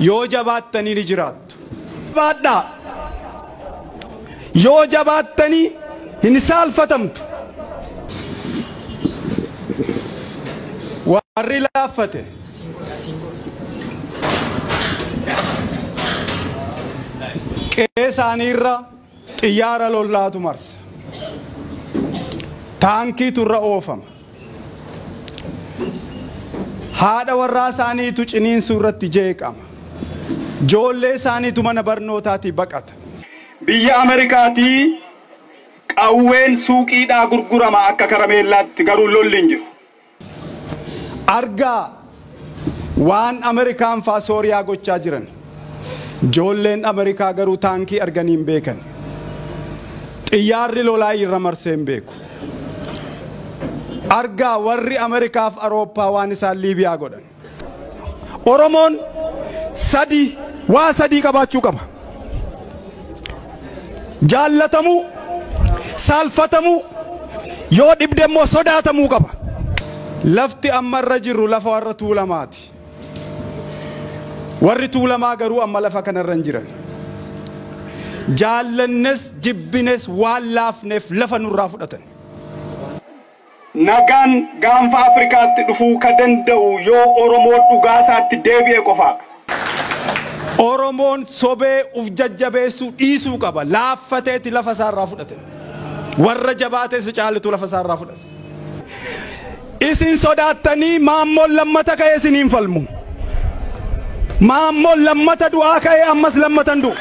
Yoo jabaattanii ni jiraattu. Baadhaa. Yoo jabaattanii hin saalfatamtu. Warri laaffate. Qe'ee isaaniirra xiyyaara lollaatu marsa. Taankiitu irra oofama. Haadha warraa isaaniitu ciniinsuu irratti jeeqama. Ijoollee isaaniitu mana barnootaatii baqata. Biyya Ameerikaatii qawween suuqiidhaa gurgurama akka karameellaatti garuu lolli hin jiru. Argaa waan Ameerikaan faa Sooriyaa gochaa jiran. Ijoolleen Ameerikaa garuu taankii arganii hin beekan. Xiyyaarri lolaa irra marsee hin beeku. Argaa warri Ameerikaaf Awurooppaa waan isaan Liibiyaa godhan. Oromoon sadii waa sadii qabaachuu qaba. Jaallatamuu, saalfatamuu, yoo dhibde immoo sodaatamuu qaba. Lafti amma irra jirru lafa warra Tuulamaati. Warri Tuulamaa garuu amma lafa kanarra hin jiran. Jaallannes jibbines waan laafneef lafa nurraa fudhatan. Nagaan gaanfa Afrikaatti dhufuu ka danda'u yoo Oromoon dhugaasaatti deebi'e qofaadha. Oromoon sobee uf jajjabeessuu dhiisuu qaba. Laaffateeti lafa isaarraa fudhate. Warra jabaatee si caalitu lafa isaarraa fudhate. Isin sodaattanii maammoon lammata ka'ee isiniin falmu. Maammoon lammata du'aa ka'ee ammas lammatan du'u.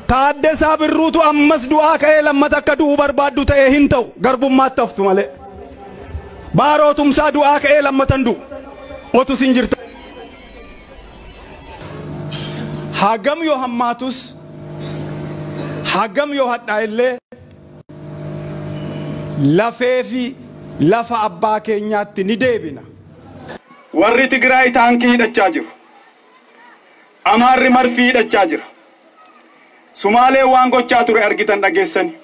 Taaddasaa Birruutu ammas du'aa ka'ee lammata akka du'uu barbaaddu ta'ee hin ta'u garbummaatti haftu malee. Baarootumsaa du'aa ka'ee lammatan du'u. Otu sin jirta. Hagam yoo hammaatus hagam yoo hadhaa illee lafee fi lafa abbaa keenyaatti ni deebina. Warri Tigraay taankii hidhachaa jiru. Amaarri marfii hidhachaa jira. Sumaalee waan gochaa ture argitan dhageessani.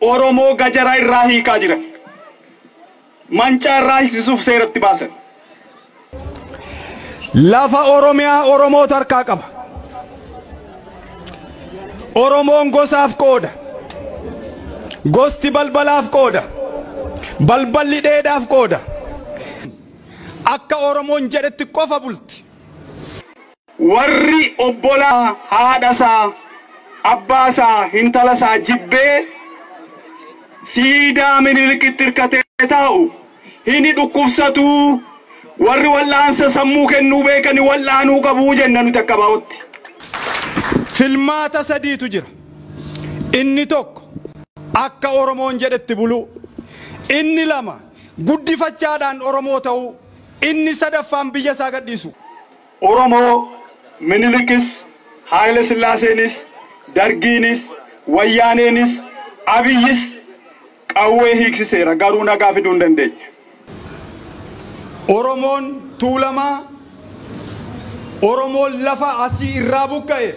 Oromoo gajaraa irraa hiikaa jiran. Mancaa irraa hiiksisuuf seeratti baasan. Lafa Oromiyaa Oromootu harkaa qaba. Oromoon gosaaf qooda. Gosti balbalaaf qooda. Balballi dheedaaf qooda. Akka Oromoon jedhetti qofa bulti. Warri obbolaa haadhasaa, abbaasaa, intalasaa jibbee siidaa Minilikitti hirkatee taa'u hin dhukkubsatu. Warri wal'aansa sammuu kennuu beekani wal'aanuu qabuu jenna nuti akka baa'utti. Filmaata sadiitu jira. Inni tokko akka Oromoon jedhetti buluu. Inni lama guddifachaadhaan Oromoo ta'uu. Inni sadaffaan biyya isaa gadhiisu. Oromoo Minilikis, Haayile Sillaaseenis, Dargiinis, Wayyaaneenis, Abiyyis qawwee hiiksiseera garuu nagaa fiduu hin dandeenye. Oromoon Tuulamaa, Oromoon lafa asii irraa buqqa'e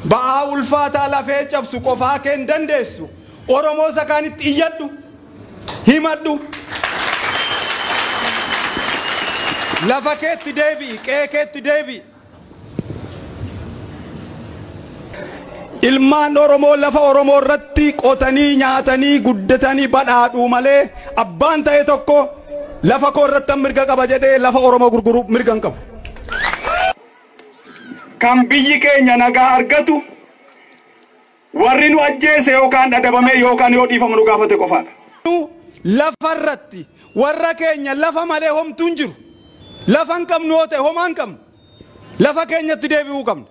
ba'aa ulfaataa lafee cabsu qofaa kee hin dandeessu. Oromoo isa kaanitti iyyadhu, himadhu. Lafa keetti deebi'i, qe'ee keetti deebi'i. Ilmaan Oromoo lafa Oromoo irratti qotanii nyaatanii guddatanii badhaadhuu malee abbaan ta'e tokko lafa koo irratti mirga qaba jedhee lafa Oromoo gurguruu mirga hin qabu. Kan biyyi keenya nagaa argatu warri nu ajjeese yookaan dhadhabame yookaan yoo dhiifamu nu gaafate qofaadha. Lafa irratti warra keenya lafa malee homtuu hin jiru. Lafa hin qabnu yoo ta'e homaa hin qabnu. Lafa keenyatti deebi'uu qabna.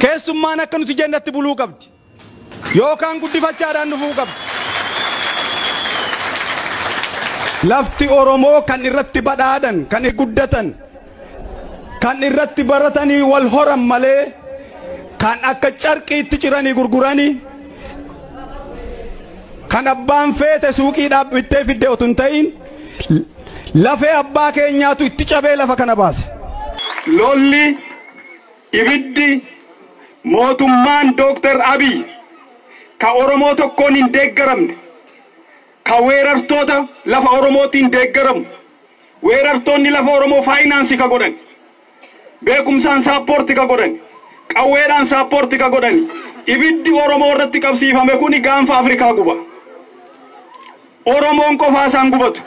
Keessummaan akka nuti jennatti buluu qabdi. Yookaan guddifachaadhaan dhufuu qabdi. Lafti Oromoo kan irratti badhaadhan, kan guddatan, kan irratti baratanii wal horan malee kan akka carqiitti ciranii gurguranii kan abbaan feete suuqiidhaaf bittee fidde otoo hin ta'in lafee abbaa keenyaatu itti cabee lafa kana baase. Lolli ibiddi mootummaan Dooktar Abiy ka Oromoo tokkoon hin deeggaramne ka weerartoota lafa Oromootiin deeggaramu Weerartoonni lafa Oromoo faayinaansii ka godhan, beekumsaan saappoorti ka godhan, qawweedhaan saappoorti ka godhan, ibiddi Oromoo irratti qabsiifame kuni gaanfa Afrikaa guba. Oromoon qofaa isaan gubatu,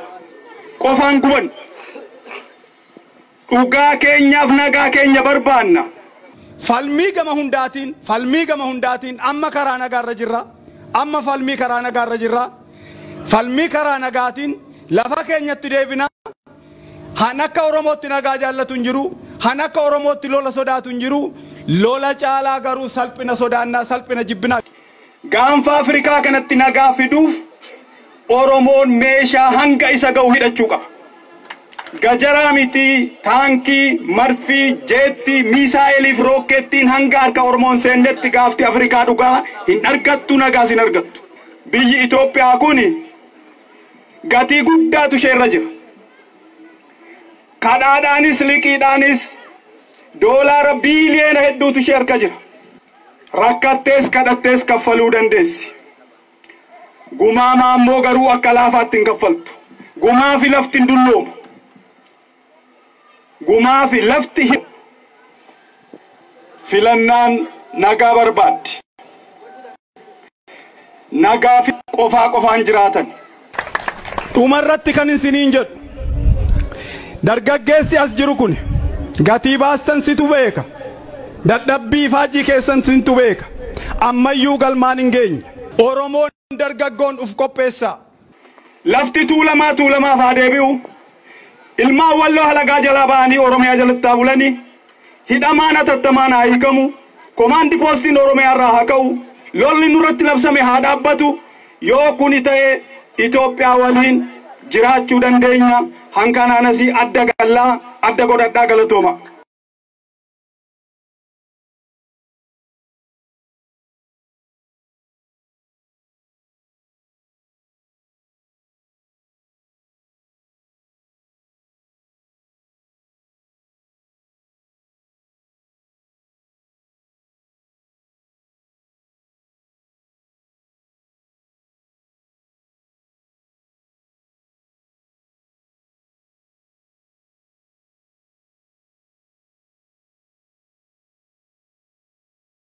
qofaan guban. Dhugaa keenyaaf nagaa keenya barbaanna. Falmii gama hundaatiin, falmii gama hundaatiin amma karaa nagaarra jirra. Amma falmii karaa nagaarra jirra. Falmii karaa nagaatiin lafa keenyatti deebina. Han akka Oromootti nagaa jaallatu hin jiru. Han akka Oromootti lola sodaatu hin jiru. Lola caalaa garuu salphina sodaannaa, salphina jibbinaa. Gaanfa Afrikaa kanatti nagaa fiduuf Oromoon meeshaa hanga isa ga'u hidhachuu qaba. Gajaraa miti, taankii, marfii, jeetti, miisaa'eliif rookkettiin hanga harka Oromoon seennetti gaafti Afrikaa dhugaa hin argattu, nagaas hin argattu. Biyyi Itoophiyaa kun gatii guddaatu isheerra jira. Kadhaadhaanis liqiidhaanis doolaara biiliyoona hedduutu ishee harka jira. Rakkattees kadhattees kaffaluu dandeessi. Gumaamaa ammoo garuu akka laafaatti hin kaffaltu. Gumaa fi lafti hin dulloomu. Gumaa fi lafti hin. Filannaan nagaa barbaaddi. Nagaa fi qofaa qofaan jiraatan. Dhumarratti kan isiniin jedhu, dargaggeessi as jiru kun gatii baastan situ beeka. Dadhabbii faajii keessan sintu beeka. Ammayyuu galmaan hin geenye. Oromoon dargaggoon uf qopheessaa. Lafti Tuulamaa Tuulamaaf haa deebi'u. Ilmaan Walloo halagaa jalaa ba'anii Oromiyaa jalatti haa bulanii. Hidhamaan hatattamaan haa hiikamu. Komaandi poostiin Oromiyaa irraa haa ka'u. Lolli nurratti labsame haa dhaabbatu. Yoo kuni ta'e Itoophiyaa waliin jiraachuu dandeenya. Hankanaan asii adda gallaa adda godhadhaa, galatooma.